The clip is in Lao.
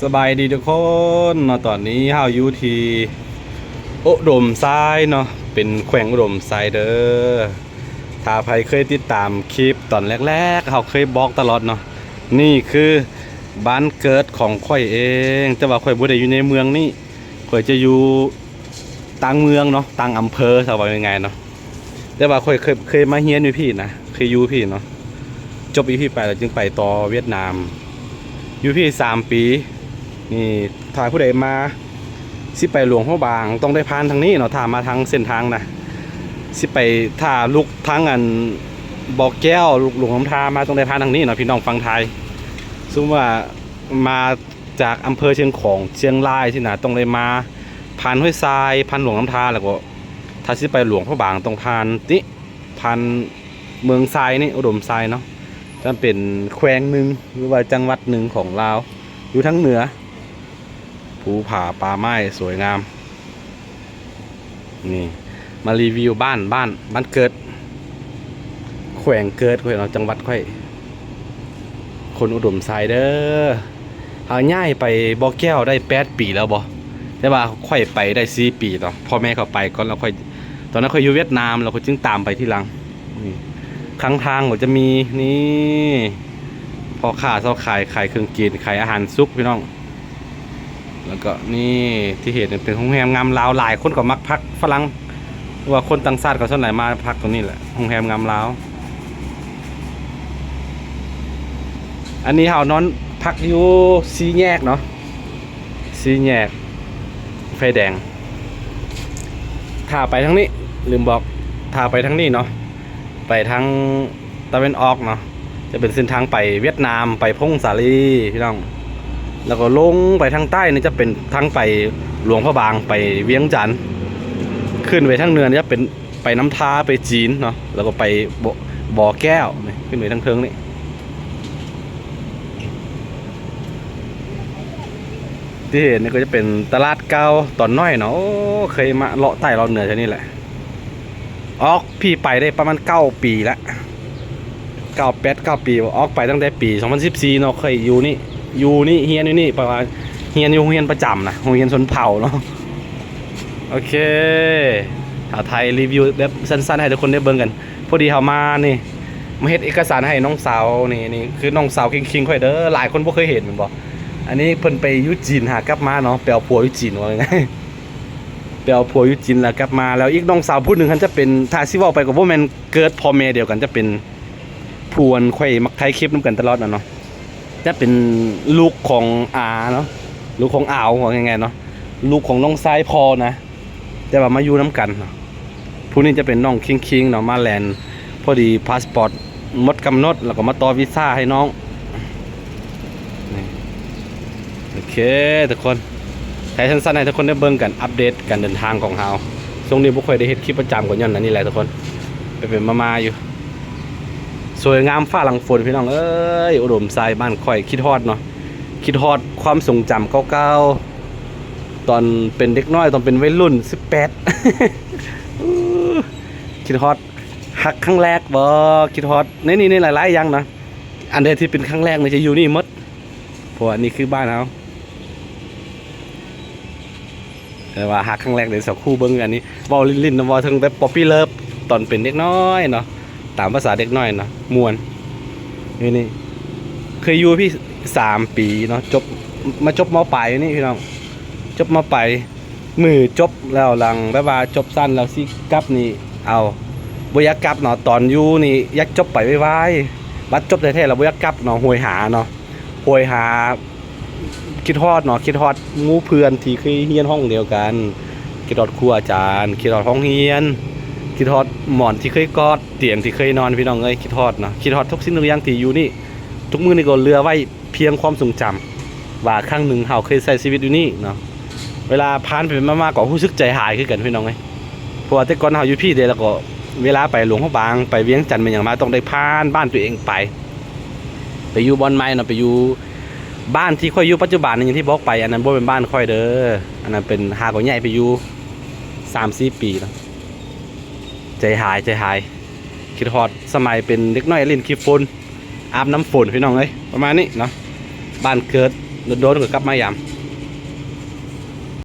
ສະບາຍດີທຸກຄົນເນາະ, ຕອນນີ້ເຮົາຢູ່ທີ່ອຸດົມໄຊເນາະ, ເປັນແຂວງອຸດົມໄຊເດີ. ຖ້າໃຜເຄີຍຕິດຕາມຄລິບຕອນແລກໆ ເຮົາເຄີຍບອກຕະຫຼອດເນາະ, ນີ້ຄືບ້ານເກີດຂອງຂ້ອຍເອງ, ແຕ່ວ່າຂ້ອຍບໍ່ໄດ້ຢູ່ໃນເມືອງນີ້, ຂ້ອຍຈະຢູ່ຕ່າງເມືອງເນາະ, ຕ່າງອຳເພີ ຖ້າເວົ້າງ່າຍໆເນາະ. ແຕ່ວ່າຂ້ອຍເຄີຍ ເຄີຍມາຮຽນຢູ່ພີ້ນະ, ເຄີຍຢູ່ພີ້ເນາະ, ຈົບຢູ່ພີ້ໄປແລ້ວຈຶ່ງໄປຕໍ່ຫວຽດນາມ, ຢູ່ພີ້ສາມປີ. ນີ້ ຖ້າຜູ້ໃດມາ ຊິໄປຫຼວງພະບາງ ຕ້ອງໄດ້ຜ່ານທາງນີ້ເນາະ, ຖ້າມາທາງເສັ້ນທາງນະ ຊິໄປ ຖ້າລຸກທາງອັນບໍ່ແກ້ວ ລຸກຫຼວງນ້ຳທາມາ ຕ້ອງໄດ້ຜ່ານທາງນີ້ເນາະ ພີ່ນ້ອງຝັ່ງໄທ. ສົມມຸດວ່າມາຈາກອຳເພີຊຽງຂອງ ຊຽງລາຍຊີ້ນະ ຕ້ອງໄດ້ມາຜ່ານຫ້ວຍຊາຍ ຜ່ານຫຼວງນ້ຳທາ ແລ້ວກໍ ຖ້າຊິໄປຫຼວງພະບາງຕ້ອງຜ່ານນີ້ ຜ່ານເມືອງຊາຍນີ້ ອຸດົມໄຊເນາະ, ຈະເປັນແຂວງໜຶ່ງ ຫຼືວ່າຈັງຫວັດໜຶ່ງຂອງລາວ ຢູ່ທາງເໜືອ. ພູຜາປ່າໄມ້ສວຍງາມ. ນີ້ ມາຣີວິວບ້ານ ບ້ານ ບ້ານເກີດ ແຂວງເກີດຂ້ອຍເນາະ, ຈັງຫວັດຂ້ອຍ ຄົນອຸດົມໄຊເດີ. ເຮົາຍ້າຍໄປບໍ່ແກ້ວໄດ້ແປດປີແລ້ວບໍ, ແຕ່ວ່າຂ້ອຍໄປໄດ້ສີ່ປີເນາະ, ພໍ່ແມ່ເຂົາໄປກ່ອນ ແລ້ວຂ້ອຍ ຕອນນັ້ນຂ້ອຍຢູ່ຫວຽດນາມ ແລ້ວຂ້ອຍຈຶ່ງຕາມໄປທີຫຼັງ. ນີ້ ຂ້າງທາງກໍຈະມີ ນີ້ ພໍ່ຄ້າຊາວຂາຍ ຂາຍເຄື່ອງກິນ ຂາຍອາຫານສຸກ ພີ່ນ້ອງ. ແລ້ວກໍນີ້ ທີ່ເຫັນເປັນໂຮງແຮມງາມລາວ, ຫຼາຍຄົນກໍມັກພັກຝຣັ່ງ ເພາະວ່າຄົນຕ່າງຊາດກໍສ່ວນຫຼາຍມາພັກຕົງນີ້ແຫຼະ ໂຮງແຮມງາມລາວ. ອັນນີ້ເຮົານອນພັກຢູ່ສີ່ແຍກເນາະ, ສີ່ແຍກໄຟແດງ. ຖ້າໄປທາງນີ້ ລືມບອກ, ຖ້າໄປທາງນີ້ເນາະ ໄປທາງຕາເວັນອອກເນາະ ຈະເປັນເສັ້ນທາງໄປຫວຽດນາມ ໄປຜົ້ງສາລີ ພີ່ນ້ອງ, ແລ້ວກໍລົງໄປທາງໃຕ້ນີ້ຈະເປັນທາງໄປຫຼວງພະບາງ ໄປວຽງຈັນ, ຂຶ້ນໄປທາງເໜືອນີ້ຈະເປັນໄປນ້ຳທາ ໄປຈີນເນາະ, ແລ້ວກໍໄປບໍ່ ບໍ່ແກ້ວນີ້ ຂຶ້ນໄປທາງເທິງນີ້. ທີ່ເຫັນນີ້ກໍຈະເປັນຕະຫຼາດເກົ່າຕອນນ້ອຍເນາະ. ໂອ້ ເຄີຍມາເລາະໃຕ້ເລາະເໜືອແຖວນີ້ແຫຼະ. ອອກພີ້ໄປໄດ້ປະມານເກົ້າປີລະ ເກົ້າ ແປດ ເກົ້າປີ. ອອກໄປຕັ້ງແຕ່ປີສອງພັນສິບສີ່ເນາະ, ເຄີຍຢູ່ນີ້ ຢູ່ນີ້ ຮຽນຢູ່ນີ້ ເພາະວ່າຮຽນຢູ່ໂຮງຮຽນປະຈຳນະ ໂຮງຮຽນຊົນເຜົ່າເນາະ. ໂອເຄ ຖ້າຖ່າຍຣີວິວແບບສັ້ນໆ ໃຫ້ທຸກຄົນໄດ້ເບິ່ງກັນ. ພໍດີເຮົາມານີ້ ມາເຮັດເອກະສານໃຫ້ນ້ອງສາວນີ້. ນີ້ຄືນ້ອງສາວຄິງໆຂ້ອຍເດີ, ຫຼາຍຄົນບໍ່ເຄີຍເຫັນແມ່ນບໍ່? ອັນນີ້ເພິ່ນໄປຢູ່ຈີນຫາກັບມາເນາະ, ໄປເອົາຜົວຢູ່ຈີນ ວ່າງ່າຍໆ ໄປເອົາຜົວຢູ່ຈີນແລ້ວກັບມາ. ແລ້ວອີກນ້ອງສາວຜູ້ໜຶ່ງຫັ້ນຈະເປັນ ຖ້າຊິເວົ້າໄປກໍບໍ່ແມ່ນເກີດພໍ່ແມ່ດຽວກັນ, ຈະເປັນຜູ້ອັນຂ້ອຍມັກຖ່າຍຄລິບນຳກັນຕະຫຼອດນະເນາະ, ຈະເປັນລູກຂອງອາເນາະ, ລູກຂອງອາວ ວ່າງ່າຍໆເນາະ, ລູກຂອງນ້ອງຊາຍພໍ່ນະ. ແຕ່ວ່າມາຢູ່ນຳກັນເນາະ. ຜູ້ນີ້ຈະເປັນນ້ອງຄິງໆເນາະ, ມາແລ່ນ ພໍດີພາສປອດໝົດກຳນົດ ແລ້ວກໍມາຕໍ່ວີຊາໃຫ້ນ້ອງ. ນີ້ ໂອເຄທຸກຄົນ, ຖ່າຍສັ້ນໆໃຫ້ທຸກຄົນໄດ້ເບິ່ງກັນ ອັບເດດການເດີນທາງຂອງເຮົາ. ຊ່ວງນີ້ບໍ່ຄ່ອຍໄດ້ເຮັດຄລິບປະຈຳ ກໍຍ້ອນອັນນີ້ແຫຼະທຸກຄົນ, ໄປໆມາໆຢູ່. ສວຍງາມຟ້າຫຼັງຝົນ ພີ່ນ້ອງເອີຍ, ອຸດົມໄຊບ້ານຂ້ອຍ. ຄິດຮອດເນາະ, ຄິດຮອດຄວາມຊົງຈຳເກົ່າໆ ຕອນເປັນເດັກນ້ອຍ ຕອນເປັນໄວລຸ້ນ ສິບແປດ. ຄິດຮອດຮັກຄັ້ງແລກບໍ? ຄິດຮອດໃນນີ້ ໃນຫຼາຍໆຢ່າງນະ. ອັນໃດທີ່ເປັນຄັ້ງແລກນີ້ຈະຢູ່ນີ້ໝົດ, ເພາະວ່ານີ້ຄືບ້ານເຮົາ. ແຕ່ວ່າຮັກຄັ້ງແລກໃນສັງຄົມເບິ່ງ. ອັນນີ້ເວົ້າຫຼິ້ນໆນະ, ເວົ້າເຖິງແບບ Puppy Love ຕອນເປັນເດັກນ້ອຍເນາະ, ຕາມພາສາເດັກນ້ອຍເນາະ, ມ່ວນ. ນີ້ ນີ້ ເຄີຍຢູ່ພີ້ສາມປີເນາະ, ຈົບ ມາຈົບ ມ.ປາຍ ຢູ່ນີ້ ພີ່ນ້ອງ, ຈົບ ມ.ປາຍ. ມື້ຈົບແລ້ວ ຫຼັງແບບວ່າຈົບຊັ້ນແລ້ວຊິກັບນີ້ ເອົາ ບໍ່ຢາກກັບເນາະ, ຕອນຢູ່ນີ້ຢາກຈົບໄປໄວໆ, ບັດຈົບແທ້ໆແລ້ວບໍ່ຢາກກັບເນາະ, ໂຫຍຫາເນາະ. ໂຫຍຫາ ຄິດຮອດເນາະ, ຄິດຮອດໝູ່ເພື່ອນທີ່ເຄີຍຮຽນຫ້ອງດຽວກັນ, ຄິດຮອດຄູອາຈານ, ຄິດຮອດຫ້ອງຮຽນ, ຄິດຮອດໝອນທີ່ເຄີຍກອດ, ຕຽງທີ່ເຄີຍນອນ. ພີ່ນ້ອງເອີຍ, ຄິດຮອດເນາະ, ຄິດຮອດທຸກສິ່ງທຸກຢ່າງທີ່ຢູ່ນີ້. ທຸກມື້ນີ້ກໍເຫຼືອໄວ້ພຽງຄວາມຊົງຈຳວ່າຄັ້ງໜຶ່ງເຮົາເຄີຍໃຊ້ຊີວິດຢູ່ນີ້ເນາະ. ເວລາຜ່ານໄປມາໆກໍຮູ້ສຶກໃຈຫາຍຄືກັນ ພີ່ນ້ອງເອີຍ. ເພາະວ່າແຕ່ກ່ອນເຮົາຢູ່ພີ້ເດ້ ແລ້ວກໍເວລາໄປຫຼວງພະບາງ ໄປວຽງຈັນ ແມ່ນຫຍັງມາ ຕ້ອງໄດ້ຜ່ານບ້ານຕົວເອງໄປ, ໄປຢູ່ບ່ອນໃໝ່ເນາະ, ໄປຢູ່ບ້ານທີ່ຂ້ອຍຢູ່ປັດຈຸບັນນີ້ ຢ່າງທີ່ບອກໄປ, ອັນນັ້ນບໍ່ແມ່ນບ້ານຂ້ອຍເດີ, ອັນນັ້ນເປັນ ຫາກໍຍ້າຍໄປຢູ່ສາມສີ່ປີແລ້ວ. ໃຈຫາຍ ໃຈຫາຍ, ຄິດຮອດສະໄໝເປັນເດັກນ້ອຍຫຼິ້ນຂີ້ຝຸ່ນ ອາບນ້ຳຝົນ ພີ່ນ້ອງເອີຍ, ປະມານນີ້ເນາະ. ບ້ານເກີດ ໂດນໆກໍກັບມາຢາມ.